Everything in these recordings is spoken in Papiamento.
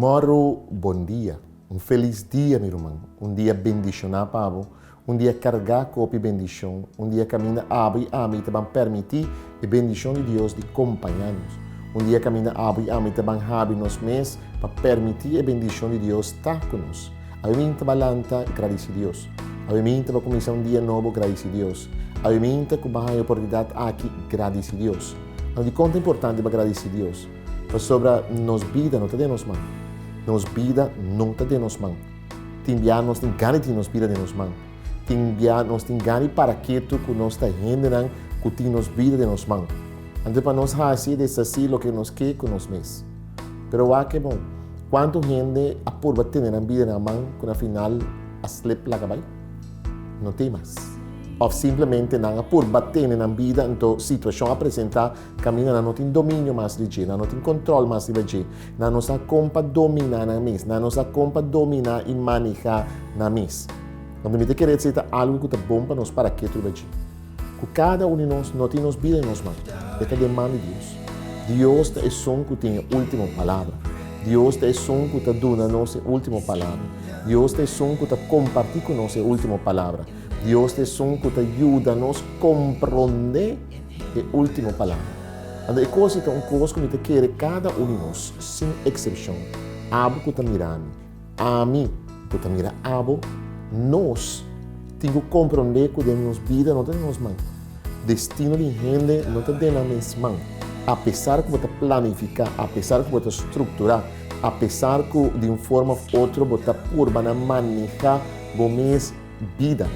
Goeiemorgen, bon dia. Un felis dia, mi ruman. Un dia bendishoná pa bo. Un dia kargá ku hopi bendishon. Un dia kaminda abo i ami ta ban permití e bendishon di Dios di kompañá nos. Un dia kaminda abo i ami ta ban habri nos mes pa permití e bendishon di Dios ta ku nos. Awe mi ta balanta gradisí Dios. Awe mi ta kuminsá un dia nobo gradisí Dios. Awe mi ta ku ban haña oportunidat aki gradisí Dios. Anto dikon ta importante pa gradisí Dios? Pasobra nos bida no ta den nos man. Nos bida no ta den nos man. Tin bia nos tin gana di tin nos bida den nos man. Tin bia nos tin gana di para ketu ku nos ta hendenan ku tin nos bida den nos man. Anto pa nos hasi i deshasí loke nos ke ku nos mes. Pero wak e bon, kuantu hende a purba tene nan bida na man ku na final a slip laga bai? No tin mas. Òf simplemente nan a purba tene nan bida anto situashon a presentá kaminda nan no tin dominio mas di dje, nan no tin kòntròl mas riba dje, nan no sa kon pa dominá nan mes, nan no sa kon pa dominá i manehá nan mes. Anto mi ta kere esei ta algu ku ta bon pa nos para ketu riba dje. Ku kada un di nos no tin nos bida den nos man, e ta den man di Dios. Dios ta esun ku tin e último palabra. Dios ta esun ku ta duna nos e último palabra. Dios ta esun ku ta kompartí ku nos e último palabra. Dios ta esun ku ta yuda nos komprondé e último palabra. Anto e kos ei ta un kos ku mi ta kere kada un di nos, sin eksepshon, abo ku ta mira mi, Ami ku ta mira abo, nos tin ku komprondé ku den nos bida no ta den nos man. Destino di hende no ta den nan mes man. Apesar ku bo ta planifiká, apesar ku bo ta strukturá, apesar ku di un forma òf otro bo ta purba na manehá bo mes bida,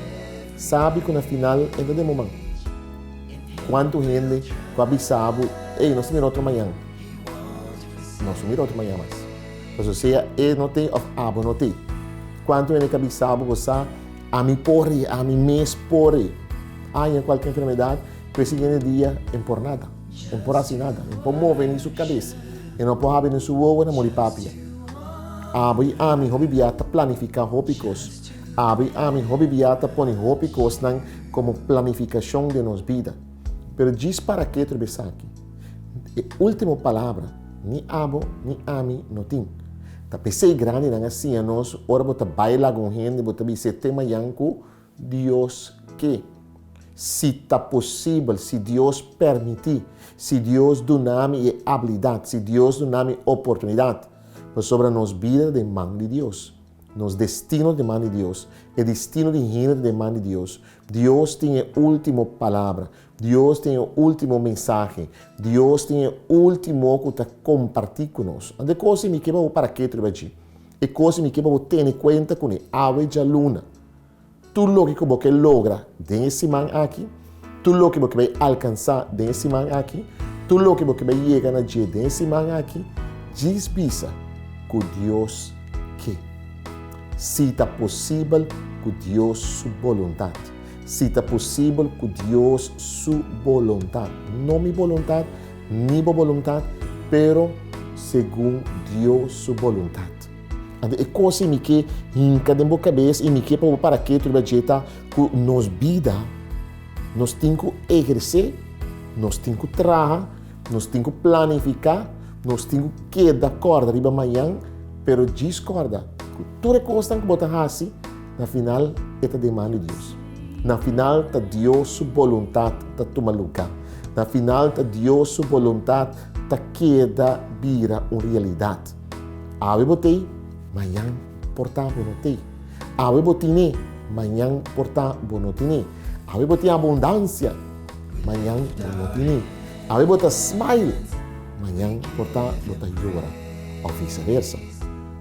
sabi ku na final e ta den bo man. Kuantu hende ku a bisa bo, Ey, nos ta mira otro mañan. Nos no mira otro mañan mas. Pasobra sea e no t'ei òf abo no t'ei. Kuantu hende ka bisa bo, bo sa, ami por e, ami mes por e. Haña kualke enfermedat, ku e siguiente dia e por nada, e por hasi nada, e por move ni su kabes, e no por habri ni su wowo na muri papia. Abo i ami hopi bia ta planifiká hopi kos. Abo i ami hopi bia ta pone hopi kosnan komo planifikashon den nos bida. Pero djis para ke trobe esaki? E último palabra ni abo ni ami no tin. Ta p'esei grandinan a siña nos ora bo ta bai laga un hende bo ta bis'é te mañan ku Dios ke. Si ta posibel, si Dios permití, si Dios duna mi e abilidat, si Dios duna mi oportunidat, pasobra nos bida ta den man di Dios. Nos destino ta den man di Dios. E destino di hende ta den man di Dios. Dios tin e último palabra. Dios tin e último mensahe. Dios tin e último ku ta kompartí ku nos. Anto e kos ei mi ke pa bo para ketu riba dje. E kos ei mi ke pa bo tene kuenta kuné awe djaluna. Tur loke ku bo ke logra den e siman aki, tur loke bo ke bai alkansá den e siman aki, tur loke bo ke bai yega na dje den e siman aki, djis bisa ku Dios ke. Si ta posibel ku Dios su boluntat. Si ta posibel ku Dios su boluntat. No mi boluntat, ni bo boluntat, pero segun Dios su boluntat. Anto e kos ei mi ke hinka den bo kabes i mi ke pa bo para ketu riba dje ta ku nos bida nos tin ku ehersé, nos tin ku traha, nos tin ku planifiká, nos tin ku keda kòrda riba mañan, pero djis kòrda ku tur e kosnan ku bo ta hasi, na final e ta den man di Dios. Na final ta Dios su boluntat ta tuma lugá. Na final ta Dios su boluntat ta keda bira un realidat. Awe bo t'ei, mañan por ta bo no t'ei. Awe bo tin'é, mañan por ta bo no tin'é. Awe bo tin abundansia, mañan bo no tin'é. Awe bo ta smile, mañan por ta bo ta yora, òf viseversa.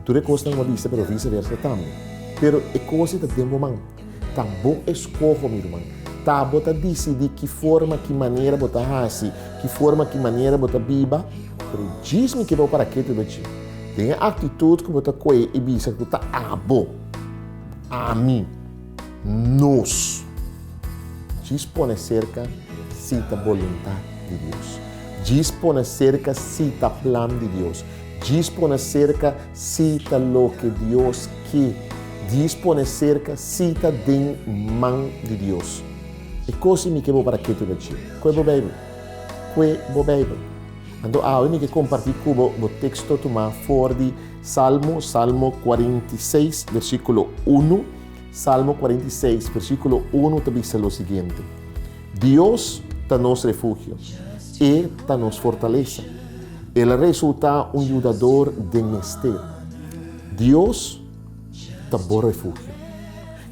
Tur e kosnan bo a bisa, pero viseversa tambe. Pero e kos ei ta den bo man. Ta bo eskoho, mi ruman. Ta bo ta disidí ki forma, ki manera bo ta hasi, ki forma, ki manera bo ta biba. Pero djis mi ke bo para ketu riba dje. Den e aktitut ku bo ta kohe i bisa ku ta abo, ami, nos. Djis pone serka si ta boluntat di Dios. Djis pone serka si ta plan di Dios. Djis pone serka si ta loke Dios ke. Djis pone serka si ta den man di Dios. E kos ei mi ke bo para ketu riba dje. Koe bo Beibel. Koe bo Beibel. Anto awe mi ke kompartí ku bo bo teksto tumá for di. Salmo, Salmo 46, versíkulo 1. Salmo 46, versíkulo 1 ta bisa lo siguiente, Dios ta nos refugio, E ta nos fortalesa. El a resultá un yudador den mester. Dios ta bo refugio.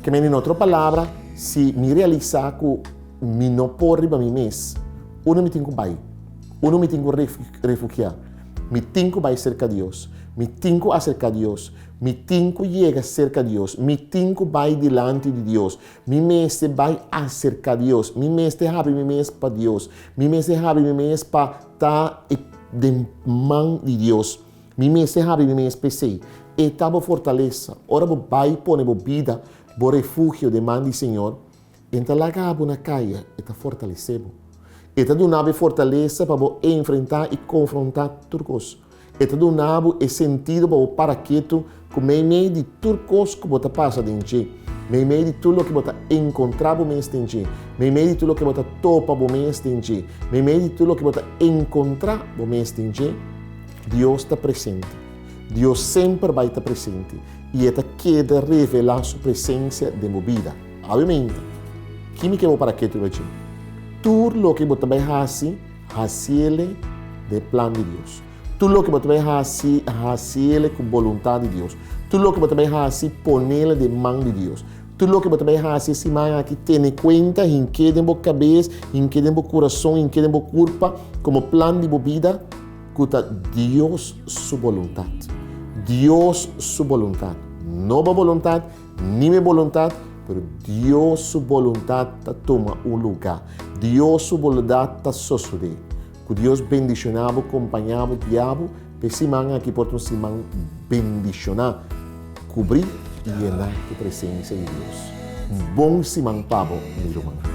Ke men, den otro palabra, si mi realisá ku mi no por riba mi mes, unda mi tin ku bai? Unda mi tin ku refugiá? Mi tin ku bai serka Dios. Mi tin ku aserká Dios. Mi tin ku yega serka Dios. Mi tin ku bai dilanti di Dios. Mi mester bai aserká Dios. Mi mester habri mi mes pa Dios. Mi mester habri mi mes pa ta den man di Dios. Mi mester habri mi mes p'esei. E ta bo fortalesa. Ora bo bai pone bo bida, bo refugio den man di Señor, E ta laga bo na kaya, e ta fortalesé bo. E ta duna bo e fortalesa pa bo enfrentá i konfrontá tur kos. E ta duna bo e sentido pa bo para ketu ku meimei di tur kos ku bo ta pasa den dje, meimei di tur loke bo ta enkontrá bo mes den dje, meimei di tur loke bo ta topa bo mes den dje, meimei di tur loke bo ta enkontrá bo mes den dje, Dios ta presente. Dios semper bai ta presente i e ta keda revelá su presensia den bo bida. Obviamente, ki mi ke bo para ketu riba dje? Tur loke bo ta bai hasi, hasiele den plan di Dios. Tur loke bo ta bai hasi, hasiele ku boluntat di Dios. Tur loke bo ta bai hasi, ponele den man di Dios. Tur loke bo ta bai hasi e siman aki, tene kuenta, hink'é den bo kabes, hink'é den bo kurason, hink'é den bo kurpa, komo plan di bo bida, ku ta Dios su boluntat. Dios su boluntat. No bo boluntat, Ni mi boluntat, pero Dios su boluntat ta tuma un lugá. Dios su boluntat ta sosodé. Ku Dios bendishoná bo, kompañá bo, guiá bo, pa e siman aki por ta un siman bendishoná, kubrí i yená ku presensia di Dios. Un bon siman pa bo, mi ruman.